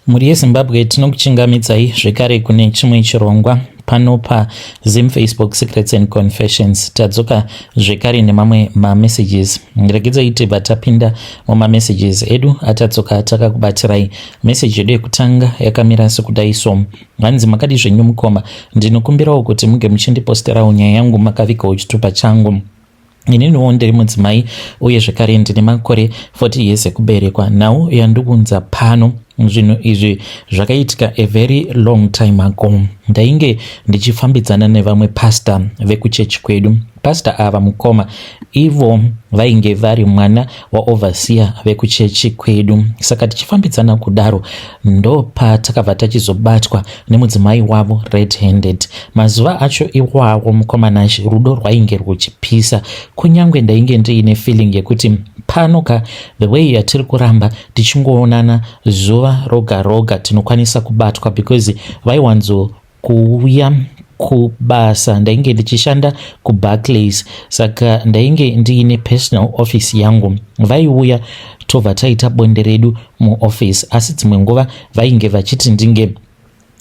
Mhuri yeZimbabwe tinokuchingamidzai zvekare kune chimwe chirongwa pano paZim Facebook Secrets and Confessions. Tadzoka zvekare nemamwe mamessages. Regedzai tibva tapinda mumamessages edu atadzoka takakubatirai. Message yedu yekutanga yakamira sekudai so. Hanzi makadi zvenyu mukoma, ndinokumbirawo kuti muge muchindiposterawo nyaya yangu makavigawo chitupa changu. Ininiwo ndiri mudzimai uye zvekare ndine makore 40 years ekuberekwa. Nhau yandiunza pano zvinhu izvi zvakaitika a very long time ago. Ndainge ndichifambidzana nevamwe pastor vekuchechi kwedu. Pastor ava mukoma ivo vainge vari mwana waoverseer vekuchechi kwedu. Saka tichifambidzana kudaro ndopatakabva tachizobatwa nemudzimai wavo red handed. Mazuva acho iwawo mukoma Nashe rudo rwainge rwuchipisa kunyange ndainge ndiine feeling yekuti pano ka the way yatiri kuramba tichingoonana zuva roga roga tinokwanisa kubatwa because vaiwanzo kuuya kubasa ndainge ndichishanda kuBarclays saka ndainge ndiine personal office yangu vaiuya tobva taita bonde redu muoffice asi dzimwe nguva vainge vachiti ndinge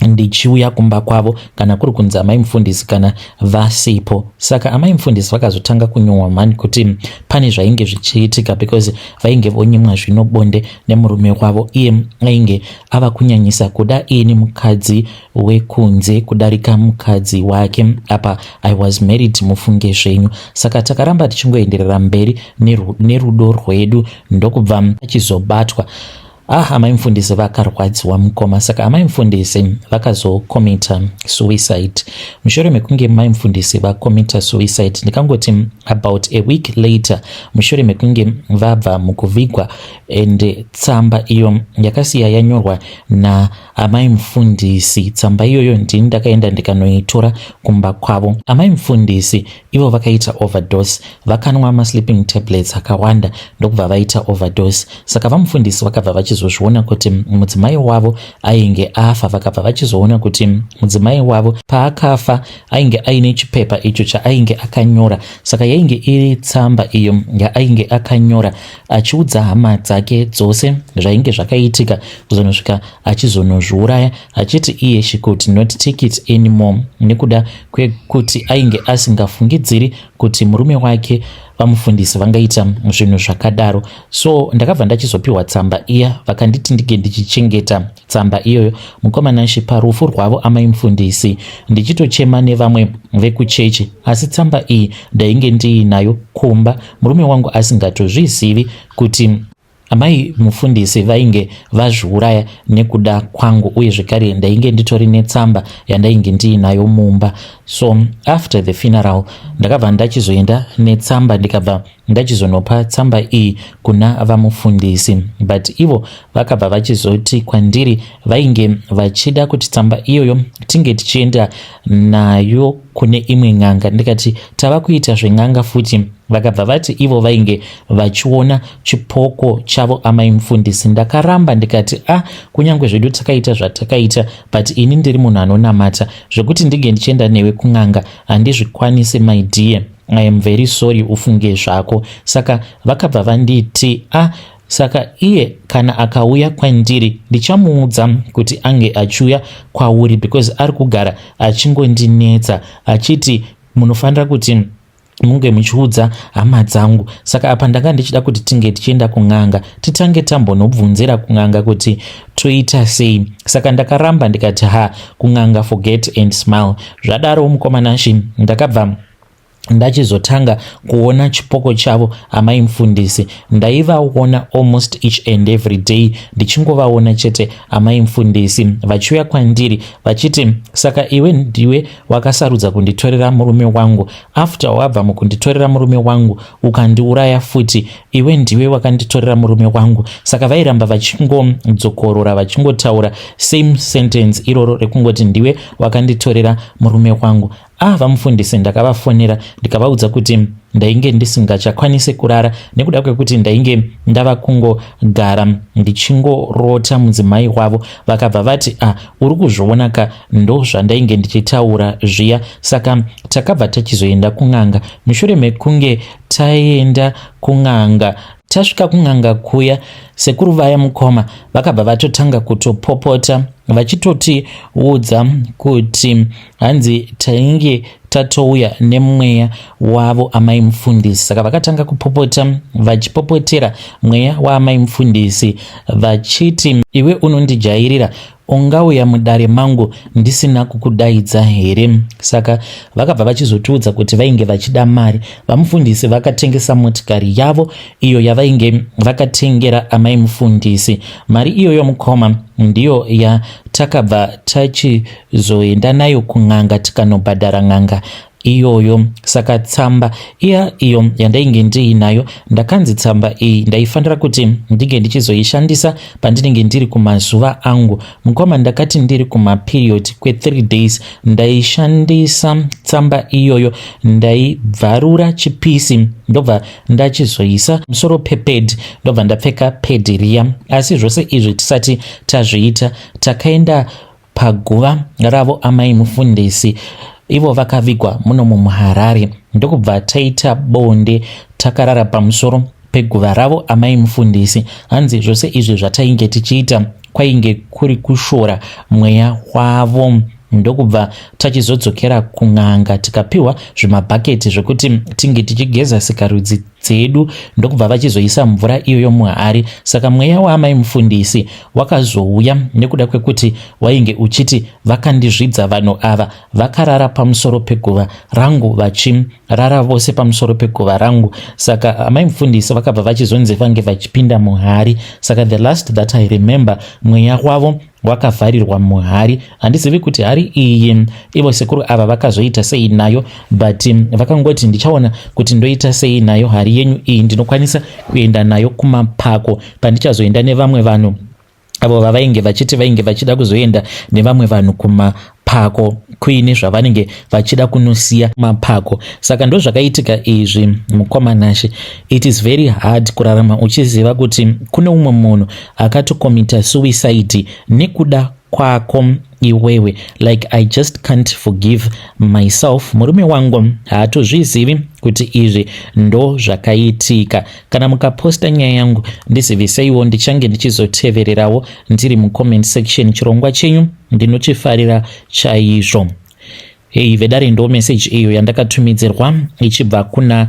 ndichiuya kumba kwavo kana kuri kunzi amai mufundisi kana vasipo saka amai mufundisi vakazotanga kunyowa mhani kuti pane zvainge zvichiitika because vainge vonyimwa zvino bonde nemurume wavo iye ainge ava kunyanyisa kuda ini mukadzi wekunze kudarika mukadzi wake apa I was married mufunge zvenyu saka takaramba tichingoenderera mberi nerudo rwedu ndokubva achizobatwa. Ah, amai mufundisi vakarwadziwa mukoma saka amai mufundisi vakazokomita suicide mushure mekunge mai mufundisi vakomita suicide ndikangoti about a week later mushure mekunge vabva mukuvigwa and tsamba iyo yakasiya yanyorwa naamai mufundisi tsamba iyoyo ndini ndakaenda ndikanoitora kumba kwavo amai mufundisi ivo vakaita overdose vakanwa masleeping tablets akawanda ndokubva vaita overdose saka vamufundisi vakabva vachizozviona kuti mudzimai wavo ainge afa vakabva vachizoona kuti mudzimai wavo paakafa ainge aine chipepa icho chaainge akanyora saka yainge iri tsamba iyo yaainge akanyora achiudza hama dzake dzose zvainge zvakaitika kuzonosvika achizonozviuraya achiti iye she could not take it anymore nekuda kwekuti ainge asingafungidziri kuti murume wake vamufundisi vangaita zvinhu zvakadaro so ndakabva ndachizopiwa tsamba iya vakanditi ndinge ndichichengeta tsamba iyoyo mukoma Nashe parufu rwavo amai mufundisi ndichitochema nevamwe vekuchechi asi tsamba iyi ndainge ndiinayo kumba murume wangu asingatozvizivi kuti amai mufundisi vainge vazviuraya nekuda kwangu uye zvekare ndainge nditori netsamba yandainge ndiinayo mumba so after the funeral ndakabva ndachizoenda netsamba ndikabva ndachizonopa tsamba iyi kuna vamufundisi but ivo vakabva vachizoti kwandiri vainge vachida kuti tsamba iyoyo tinge tichienda nayo kune imwe n'anga ndikati tava kuita zven'anga futi vakabva vati ivo vainge vachiona chipoko chavo amai mufundisi ndakaramba ndikati a ah, kunyange zvedu takaita zvatakaita but ini ndiri munhu anonamata zvekuti ndinge ndichienda newe kun'anga handizvikwanisi my dear I am very sorry ufunge zvako saka vakabva vanditi a ah, saka iye kana akauya kwandiri ndichamuudza kuti ange achiuya kwauri because ari kugara achingondinetsa achiti munofanira kuti munge muchiudza hama dzangu saka apa ndanga ndichida kuti tinge tichienda kun'anga titange tambonobvunzira kun'anga kuti toita sei saka ndakaramba ndikati ha kun'anga forget and smile zvadaro mukoma Nashe ndakabva ndachizotanga kuona chipoko chavo amai mufundisi ndaivaona almost each and every day ndichingovaona chete amai mufundisi vachiuya kwandiri vachiti saka iwe ndiwe wakasarudza kunditorera murume wangu after wabva mukunditorera murume wangu ukandiuraya futi iwe ndiwe wakanditorera murume wangu saka vairamba vachingodzokorora vachingotaura same sentence iroro rekungoti ndiwe wakanditorera murume wangu ah vamufundisi ndakavafonera ndikavaudza kuti ndainge ndisingachakwanisi kurara nekuda kwekuti ndainge ndava kungogara ndichingorota mudzimai wavo vakabva vati ah uri kuzviona ka ndo zvandainge ndichitaura zviya saka takabva tachizoenda kun'anga mushure mekunge taenda kun'anga. Tasvika kun'anga kuya, sekuru vaya mukoma vakabva vatotanga kutopopota vachitotiudza kuti hanzi tainge tatouya nemweya wavo amai mufundisi. Saka vakatanga kupopota vachipopotera mweya waamai mufundisi vachiti, iwe unondijairira, ungauya mudare mangu ndisina kukudaidza here? Saka vakabva vachizotiudza kuti vainge vachida mari. Vamufundisi vakatengesa motikari yavo iyo yavainge vakatengera amai mufundisi. Mari iyoyo mukoma ndiyo yatakabva tachizoenda nayo kun'anga tikanobhadhara n'anga iyoyo. Saka tsamba iya iyo yandainge ndiinayo, ndakanzi tsamba iyi ndaifanira kuti ndinge ndichizoishandisa pandinenge ndiri kumazuva angu. Mukoma, ndakati ndiri kumaperiod kwe3 days ndaishandisa tsamba iyoyo. Ndaibvarura chipisi, ndobva ndachizoisa musoro pepad, ndobva ndapfeka pad riya. Asi zvose izvi tisati tazviita, takaenda paguva ravo amai mufundisi, ivo vakavigwa muno muHarare, ndokubva taita bonde takarara pamusoro peguva ravo amai mufundisi. Hanzi zvose izvi zvatainge tichiita kwainge kuri kushora mweya wavo. Ndokubva tachizodzokera kun'anga, tikapiwa zvimabhaketi zvekuti tinge tichigeza sikarudzi dzedu, ndokubva vachizoisa mvura iyoyo muhari. Saka mweya waamai mufundisi wakazouya nekuda kwekuti wainge uchiti vakandizvidza vanhu ava, vakarara pamusoro peguva rangu, vachirara vose pamusoro peguva rangu. Saka amai mufundisi vakabva vachizonzi vange vachipinda muhari. Saka the last that I remember, mweya wavo wakavharirwa muhari. Handizivi kuti hari iyi ivo sekuru ava vakazoita sei nayo, but vakangoti ndichaona kuti ndoita sei nayo hari yenyu iyi, ndinokwanisa kuenda nayo kumapako pandichazoenda nevamwe vanhu avo vavainge vachiti vainge vachida kuzoenda nevamwe vanhu kumapako kuine zvavanenge vachida kunosiya mapako. Saka ndo zvakaitika izvi, mukoma Nashe. It is very hard kurarama uchiziva kuti kune umwe munhu akatokomita suicide nekuda kwako iwewe. Like, I just can't forgive myself. Murume wangu haatozvizivi kuti izvi ndo zvakaitika. Kana mukaposta nyaya yangu, ndiziviseiwo, ndichange ndichizotevererawo ndiri mucomment section. Chirongwa chenyu ndinochifarira chaizvo. Hei vedare, ndo message iyo yandakatumidzirwa ichibva kuna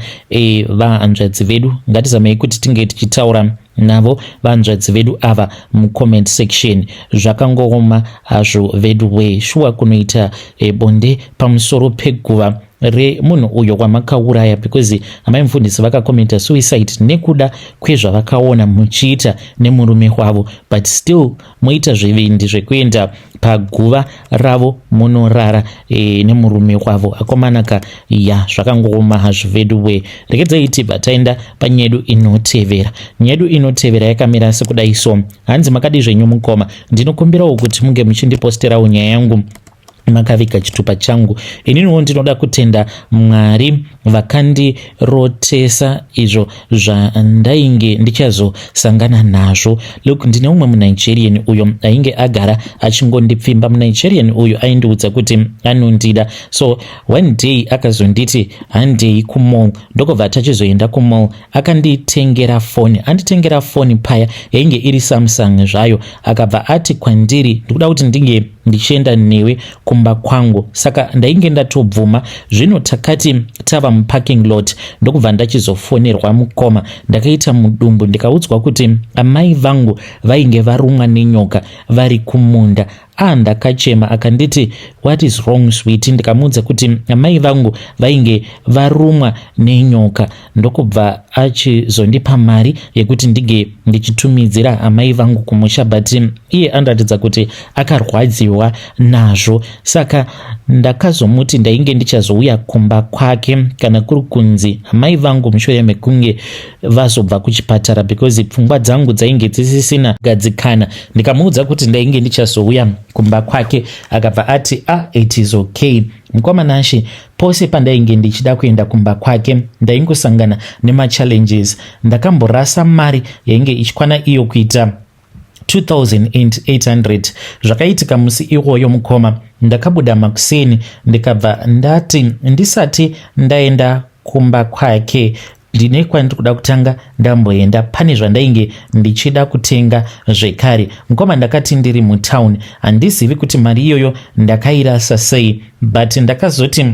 vahanzvadzi vedu. Ngatizamei kuti tinge tichitaura navo vanzvadzi vedu ava mucomment section. Zvakangooma hazvo vedu we, shuwa kunoita bonde pamusoro peguva remunhu uyo wamakauraya, because amai mufundisi vakakomita suicide nekuda kwezvavakaona muchiita nemurume wavo, but still moita zvivindi zvekuenda paguva ravo munorara nemurume wavo. Akomanaka ya, zvakangooma hazvo vedu we. Regedzai tibva taenda panyedu inotevera. Nyedu inotevera yakamira sekudai so. Hanzi, makadi zvenyu mukoma? Ndinokumbirawo kuti munge muchindiposterawo nyaya yangu makaviga chitupa changu. Ininiwo ndinoda kutenda Mwari vakandirotesa izvo zvandainge ndichazosangana nazvo. Look, ndine umwe muNigerian uyo ainge agara achingondipfimba. MuNigerian uyu aindiudza kuti anondida. So one day akazonditi handei kumall, ndokubva tachizoenda kumall. Akanditengera foni. Anditengera foni paya, yainge iri Samsung zvayo. Akabva ati kwandiri, ndikuda kuti ndinge ndichienda newe kumba kwangu. Saka ndainge ndatobvuma. Zvino takati tava muparking lot, ndokubva ndachizofonerwa mukoma. Ndakaita mudumbu, ndikaudzwa kuti amai vangu vainge varumwa nenyoka vari kumunda. A, ndakachema. Akanditi, "What is wrong, sweet?" Ndikamuudza kuti amai vangu vainge varumwa nenyoka, ndokubva achizondipa mari yekuti ndinge ndichitumidzira amai vangu kumusha, but iye anoratidza kuti akarwadziwa nazvo. Saka ndakazomuti ndainge ndichazouya kumba kwake kana kuri kunzi amai vangu mushure mekunge vazobva kuchipatara, because pfungwa dzangu dzainge dzisisina gadzikana. Ndikamuudza kuti ndainge ndichazouya kumba kwake, akabva ati, "Ah, it is okay." Mukoma Nashe, pose pandainge ndichida kuenda kumba kwake ndaingosangana nemachallenges. Ndakamborasa mari yainge ichikwana iyo kuita 2800. Zvakaitika musi iwoyo mukoma, ndakabuda makuseni, ndikabva ndati ndisati ndaenda kumba kwake. Ndine kwandiri kuda kutanga ndamboenda, pane zvandainge ndichida kutenga zvekare. Mukoma, ndakati ndiri mutown, handizivi kuti mari iyoyo ndakairasa sei, but ndakazoti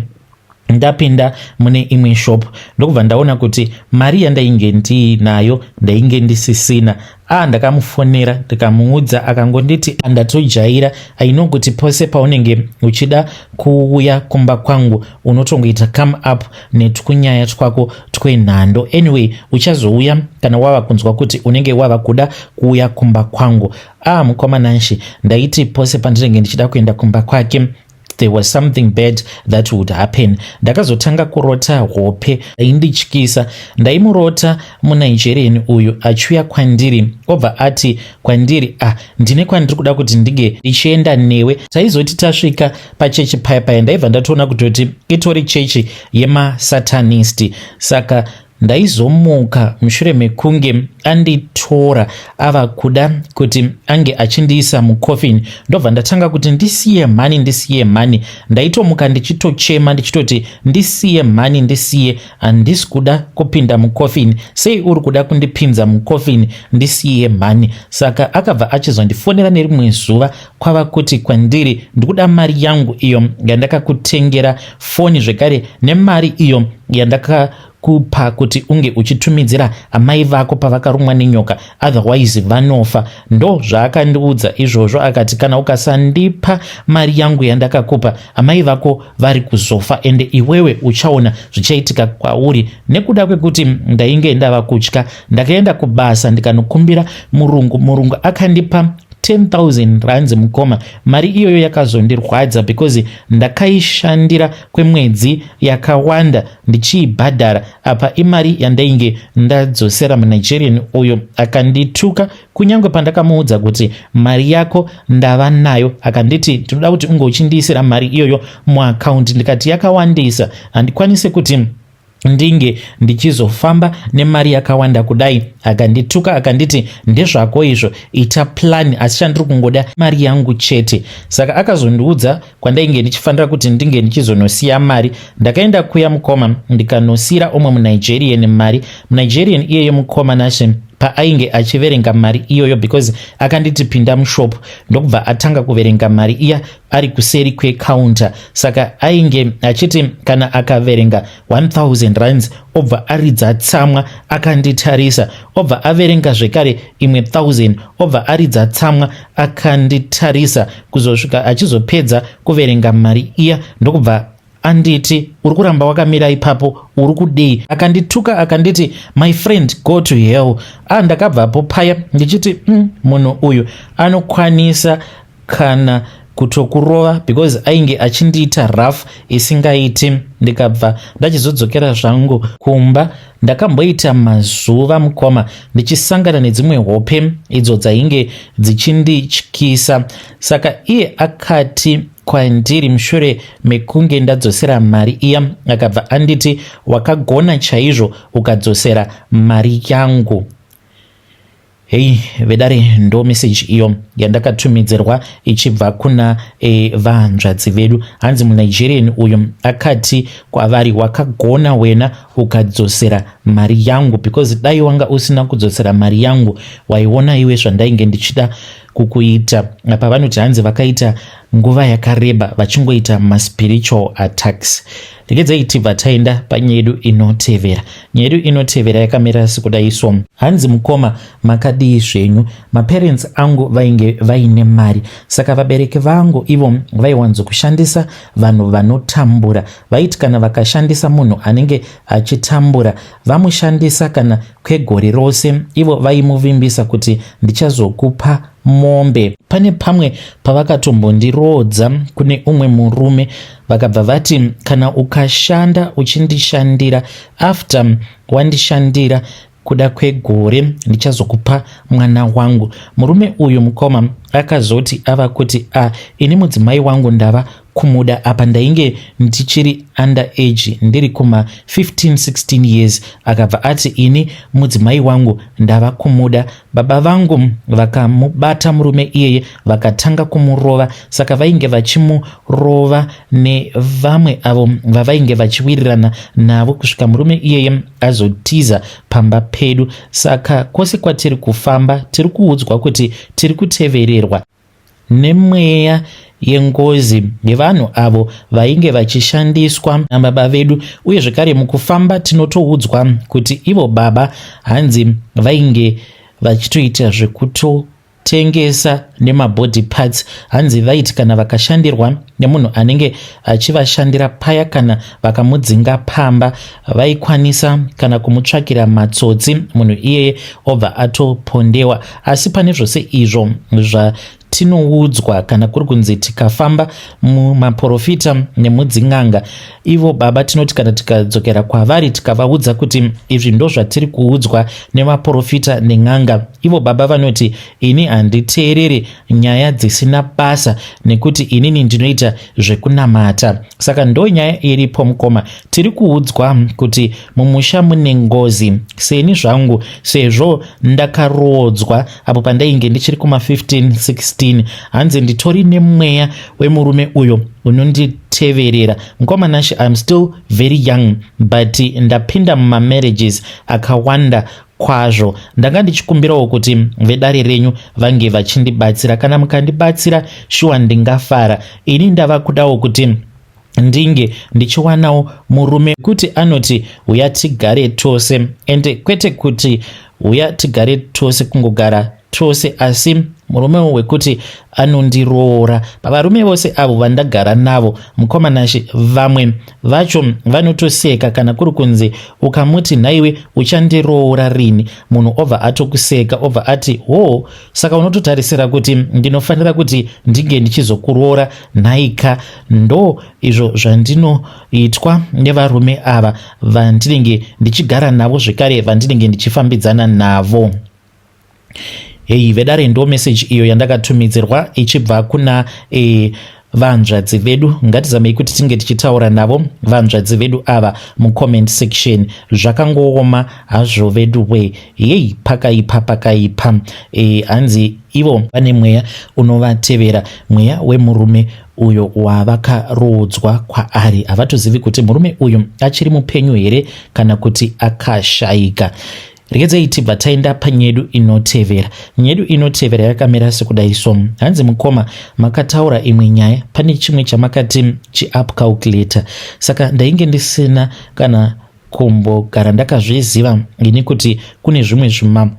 ndapinda mune imwe shop, ndokubva ndaona kuti mari yandainge ndiinayo ndainge ndisisina. A, ndakamufonera, ndikamuudza, akangonditi, "Ndatojaira. Aino kuti pose paunenge uchida kuuya kumba kwangu unotongoita come up netwunyaya twako twenhando. Anyway, uchazouya kana wava kunzwa kuti unenge wava kuda kuuya kumba kwangu." A, mukoma Nashi, ndaiti pose pandinenge ndichida kuenda kumba kwake, there was something bad that would happen. Ndakazotanga kurota hope aindityisa. Ndaimurota muNigerian uyu achiuya kwandiri, obva ati kwandiri, "Ah, ndine kwandiri kuda kuti ndinge ndichienda newe." Taizoti tasvika pachechi paya paya, ndaibva ndatoona kutoti itori chechi yemasatanist. Saka ndaizomuka mushure mekunge anditora, ava kuda kuti ange achindiisa mucoffin. Ndobva ndatanga kuti, "Ndisiye mhani, ndisiye mhani." Ndaitomuka ndichitochema, ndichitoti, "Ndisiye mhani, ndisiye, handisi kuda kupinda mucoffin. Sei uri kuda kundipinza mucoffin? Ndisiye mhani." Saka akabva achizondifonera nerimwe zuva, kwava kuti kwandiri, "Ndikuda mari yangu iyo yandakakutengera foni, zvekare nemari iyo yandakakupa kuti unge uchitumidzira amai vako pavakarumwa nenyoka, otherwise vanofa." Ndo zvaakandiudza izvozvo. Akati, "Kana ukasandipa mari yangu yandakakupa, amai vako vari kuzofa, ende iwewe uchaona zvichaitika kwauri." Nekuda kwekuti ndainge ndava kutya, ndakaenda kubasa, ndikanokumbira murungu. Murungu akandipa 10,000 rands. Mukoma, mari iyoyo yakazondirwadza because ndakaishandira kwemwedzi yakawanda ndichiibhadhara. Apa imari yandainge ndadzosera muNigerian uyo. Akandituka kunyange pandakamuudza kuti mari yako ndava nayo. Akanditi, "Ndinoda kuti unge uchindiisira mari iyoyo muakaunti." Ndikati, "Yakawandisa, handikwanisi kuti ndinge ndichizofamba nemari yakawanda kudai." Akandituka, akanditi, "Ndezvako izvo, ita plan, asi chandiri kungoda mari yangu chete." Saka akazondiudza kwandainge ndichifanira kuti ndinge ndichizonosiya mari. Ndakaenda kuya, mukoma, ndikanosiyira umwe muNigerian mari. MuNigerian iyeye, mukoma Nashe, paainge achiverenga mari iyoyo, because akanditi, "Pinda mushop," ndokubva atanga kuverenga mari iya ari kuseri kwecounter. Saka ainge achiti kana akaverenga 1000 rands, obva aridza tsamwa akanditarisa, obva averenga zvekare imwe 1000, obva aridza tsamwa akanditarisa, kuzosvika achizopedza kuverenga mari iya, ndokubva anditi, "Uri kuramba wakamira ipapo, uri kudei?" Akandituka, akanditi, "My friend, go to hell." A, ndakabvapo paya ndichiti, munhu uyu anokwanisa kana kutokurova," because ainge achindiita rough isingaiti. Ndikabva ndachizodzokera zvangu kumba. Ndakamboita mazuva, mukoma, ndichisangana nedzimwe hope idzo dzainge dzichindityisa. Saka iye akati kwandiri mushure mekunge ndadzosera mari iya, akabva anditi, "Wakagona chaizvo ukadzosera mari yangu." Hei vedare, ndo meseji iyo yandakatumidzirwa ichibva kuna vanzvadzi vedu. Hanzi muNigerian uyu akati kwavari, "Wakagona wena ukadzosera mari yangu, because dai wanga usina kudzosera mari yangu, waiona iwe zvandainge ndichida kukuita." Apa vanoti hanzi vakaita nguva yakareba vachingoita maspiritual attacks. Regedzai tibva taenda panyaya yedu inotevera. Nyaya yedu inotevera yakamira sekudai so. Hanzi, "Mukoma, makadii zvenyu? Maparents angu vainge vaine mari, saka vabereki vangu ivo vaiwanzokushandisa vanhu vanotambura. Vaiti kana vakashandisa munhu anenge achitambura, vamushandisa kana kwegore rose, ivo vaimuvimbisa kuti ndichazokupa mombe. Pane pamwe pavakatombondiroodza kune umwe murume, vakabva vati, kana ukashanda uchindishandira, after wandishandira kuda kwegore, ndichazokupa mwana wangu. Murume uyu, mukoma, Akazoti ava kuti a ini mudzimai wangu ndava kumuda. Apa ndainge ndichiri under age, ndiri kuma 15 16 years. Akabva ati, "Ini mudzimai wangu ndava kumuda." Baba vangu vakamubata murume iyeye, vakatanga kumurova. Saka vainge vachimurova nevamwe avo vavainge vachiwirirana navo, kusvika murume iyeye azotiza pamba pedu. Saka kwose kwatiri kufamba, tiri kuudzwa kuti tiri kutevererwa nemweya yengozi yevanhu avo vainge vachishandiswa nababa vedu. Uye zvekare mukufamba tinotoudzwa kuti ivo baba hanzi vainge vachitoita zvekutotengesa nemabody parts. Hanzi vaiti kana vakashandirwa nemunhu anenge achivashandira paya, kana vakamudzinga pamba, vaikwanisa kana kumutsvakira matsotsi, munhu iyeye obva atopondewa. Asi pane zvose izvo zvatinoudzwa, kana kuri kunzi tikafamba mumaprofita nemudzin'anga, ivo baba tinoti kana tikadzokera kwavari tikavaudza kuti izvi ndo zvatiri kuudzwa nemaprofita nen'anga, ivo baba vanoti, "Ini handiteereri nyaya dzisina basa nekuti inini ndinoita zvekunamata." Saka ndo nyaya iripo, mukoma. Tiri kuudzwa kuti mumusha mune ngozi. Seni zvangu, sezvo ndakaroodzwa apo pandainge ndichiri kuma15 16, hanzi nditori nemweya wemurume uyo unonditeverera. Mukoma Nashe, I'm still very young, but ndapinda mumamarriages akawanda kwazvo. Ndanga ndichikumbirawo kuti vedare renyu vange vachindibatsira. Kana mukandibatsira, shuwa ndingafara. Ini ndava kudawo kuti ndinge ndichiwanawo murume kuti anoti, "Uya tigare tose," ende kwete kuti, "Uya tigare tose," kungogara tose, asi murume wekuti anondiroora. Pavarume vose avo vandagara navo, mukoma Nashe, vamwe vacho vanotoseka kana kuri kunzi ukamuti, "Nhaiwe, uchandiroora rini?" Munhu obva atokuseka, obva ati, "Ho, saka unototarisira kuti ndinofanira kuti ndinge ndichizokuroora nhaika?" Ndo izvo zvandinoitwa nevarume ava vandinenge ndichigara navo, zvekare vandinenge ndichifambidzana navo. Hei vedare, ndo meseji iyo yandakatumidzirwa ichibva kuna vanzvadzi vedu. Ngatizamei kuti tinge tichitaura navo vanzvadzi vedu ava mucomment section. Zvakangooma hazvo vedu we. Yei, pakaipa, pakaipa. Hanzi ivo vane mweya unovatevera, mweya wemurume uyo wavakaroodzwa kwaari. Havatozivi kuti murume uyu achiri mupenyu here kana kuti akashayika. Regedzei tibva taenda panyedu inotevera. Nyedu inotevera yakamira sekudai so. Hanzi, "Mukoma, makataura imwe nyaya, pane chimwe chamakati chiapp calculator. Saka ndainge ndisina kana kumbogara ndakazviziva ini kuti kune zvimwe zvima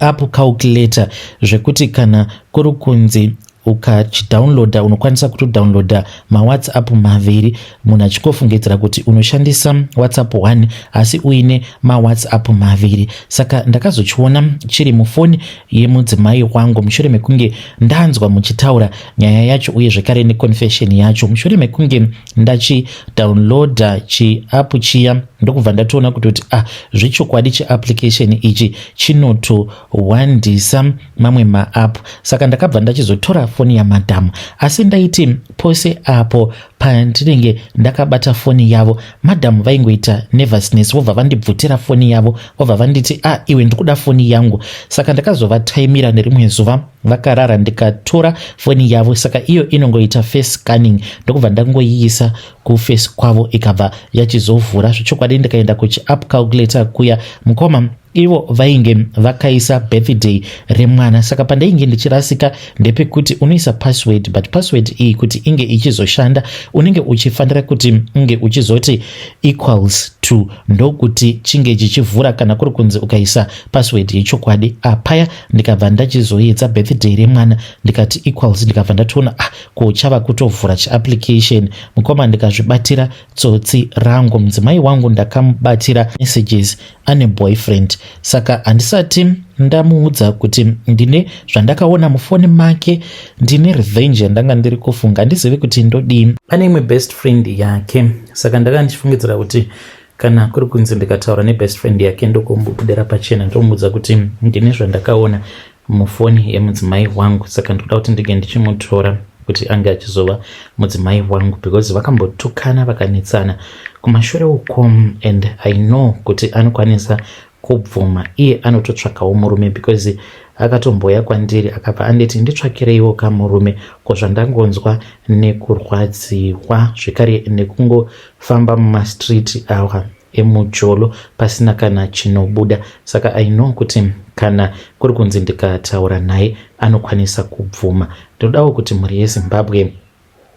app calculator zvekuti kana kuri kunzi ukachidownloada, unokwanisa kutodownloada maWhatsApp maviri, munhu achingofungidzira kuti unoshandisa WhatsApp 1 asi uine maWhatsApp maviri. Saka ndakazochiona chiri mufoni yemudzimai wangu mushure mekunge ndanzwa muchitaura nyaya yacho uye zvekare neconfession yacho. Mushure mekunge ndachidownloada chiapp chiya, ndokubva ndatoona kutoti, ah, zvechokwadi chiapplication ichi chinotowandisa mamwe maapp. Saka ndakabva ndachizotora foni yamadhamu, asi ndaiti pose apo pandinenge ndakabata foni yavo, madhamu vaingoita nervousness, vobva vandibvutira foni yavo, vobva vanditi, 'Ah, iwe, ndikuda foni yangu.' Saka ndakazovataimira nerimwe zuva vakarara, ndikatora foni yavo. Saka iyo inongoita face scanning, ndokubva ndangoiisa kuface kwavo, ikabva yachizovhura zvechokwadi. Ndikaenda kuchiapp calculator kuya, mukoma, ivo vainge vakaisa birthday remwana. Saka pandainge ndichirasika ndepekuti unoisa password, but password iyi kuti inge ichizoshanda, unenge uchifanira kuti unge uchizoti equals to, ndokuti chinge chichivhura kana kuri kunzi ukaisa password yechokwadi. Apaya ndikabva ndachizoedza birthday remwana, ndikati equals, ndikabva ndatoona, ah, ko chava kutovhura chiapplication. Mukoma, ndikazvibatira tsotsi rangu. Mudzimai wangu ndakamubatira messages ane boyfriend, saka handisati ndamuudza kuti ndine zvandakaona mufoni make. Ndine revenge yandanga ndiri kufunga, handizivi kuti ndodii. Pane imwe best friend yake, saka ndanga ndichifungidzira kuti kana kuri kunzi ndikataura nebest friend yake, ndokumbobudira pachena, ndomuudza kuti ndine zvandakaona. mufoni yemudzimai wangu, saka ndikuda kuti ndinge ndichimutora kuti ange achizova mudzimai wangu, because vakambotukana, vakanetsana kumashure uko, and I know kuti anokwanisa kubvuma. Iye anototsvakawo murume, because akatomboya kwandiri akabva anditi, "Nditsvakireiwo kamurume, ko zvandangonzwa nekurwadziwa zvekare nekungofamba mumastreet awa emujolo pasina kana chinobuda." Saka I know kuti kana kuri kunzi ndikataura naye, anokwanisa kubvuma. Ndinodawo kuti mhuri yeZimbabwe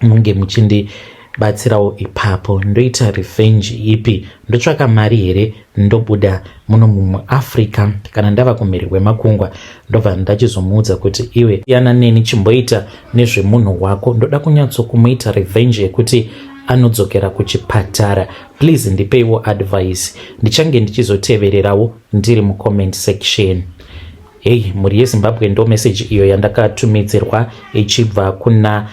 munge muchindibatsirawo ipapo. Ndoita revenge ipi? Ndotsvaka mari here, ndobuda muno muAfrica? Kana ndava kumhiri kwemakungwa, ndobva ndachizomuudza kuti, "Iwe, yana neni, chimboita nezvemunhu wako." Ndoda kunyatsokumuita revenge yekuti anodzokera kuchipatara. Please ndipeiwo advice. Ndichange ndichizotevererawo ndiri mucomment section. Hei, mhuri yeZimbabwe, ndo meseji iyo yandakatumidzirwa ichibva kuna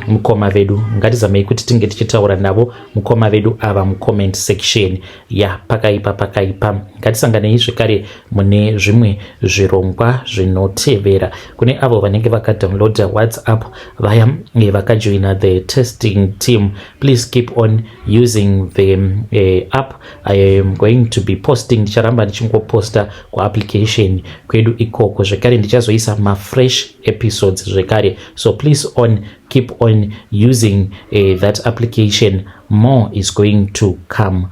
mukoma vedu. Ngatizamei kuti tinge tichitaura navo mukoma vedu ava mucomment section. Ya, pakaipa, pakaipa. Ngatisanganei zvekare mune zvimwe zvirongwa zvinotevera. Kune avo vanenge vakadownloada WhatsApp, vaya vakajoina the testing team, please keep on using the app. I am going to be posting, ndicharamba ndichingoposta kuapplication kwedu ikoko. Zvekare ndichazoisa mafresh episodes zvekare, so please on keep on using that application. More is going to come.